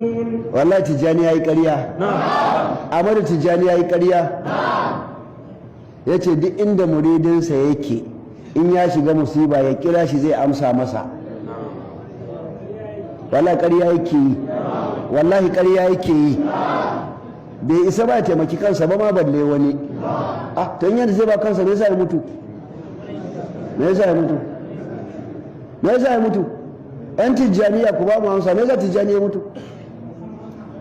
Wallahi Tijjani ya yi ƙarya. Amadu Tijjani ya yi ƙarya. Ya ce duk inda muridinsa yake, in ya shiga musiba ya kira shi, zai amsa masa. Wallahi ƙarya yake yi, wallahi ƙarya yake yi. Bai isa ba ya taimaki kansa ba ma, balle wani. Ah, to in yadda zai ba kansa, me yasa ya mutu? Me yasa ya mutu? Me yasa ya mutu? Yan Tijjaniya, ku ba mu amsa, me yasa Tijjani ya mutu?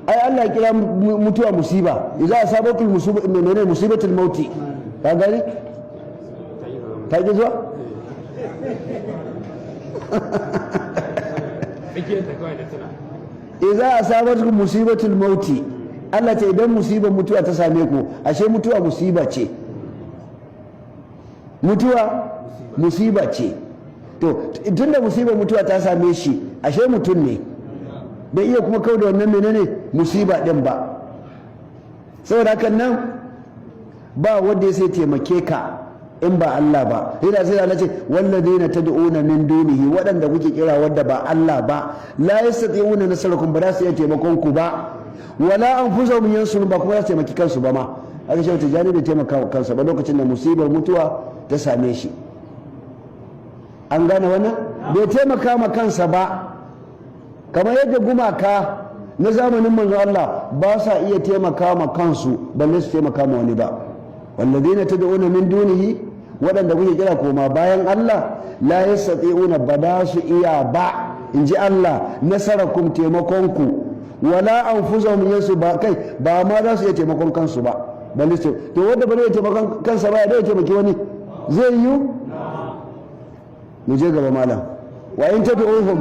Ai Allah ya kira mutuwa musiba. Idza asabatul musiba, menene musibatul mauti? Ka gani, ta ki zuwa. Idza asabatkum musibatul mauti, Allah ce idan musibar mutuwa ta same ku. Ashe mutuwa musiba ce, mutuwa musiba ce. To tunda musibar mutuwa ta same shi, ashe mutum ne, bai iya kuma kau da wannan menene musiba din ba. Saboda hakan nan ba wanda ya sai taimake ka in ba Allah ba. Sai da sai Allah ce wallazina tad'una min dunihi, waɗanda kuke kira wanda ba Allah ba, la yastati'una nasrakum, ba za su iya taimakon ku ba, wala anfusahum yansurun, ba kuma za su taimaki kansu ba ma. Aka ce Tijjani bai taimaka kansa ba lokacin da musibar mutuwa ta same shi. An gane wannan? Bai taimaka ma kansa ba, kamar yadda gumaka na zamanin manzo Allah ba sa iya taimaka ma kansu, balle su taimaka ma wani ba. Wallazina tad'una min dunihi, waɗanda kuke kira koma bayan Allah, la yastati'una, ba da su iya ba, in ji Allah, nasarakum, taimakonku, wala anfusahum yansu ba, kai ba ma za su iya taimakon kansu ba, balle su. To wanda ba zai taimakon kansa ba, ya zai taimaki wani? Zai yiwu? Mu je gaba, malam. Wa in tad'uhum.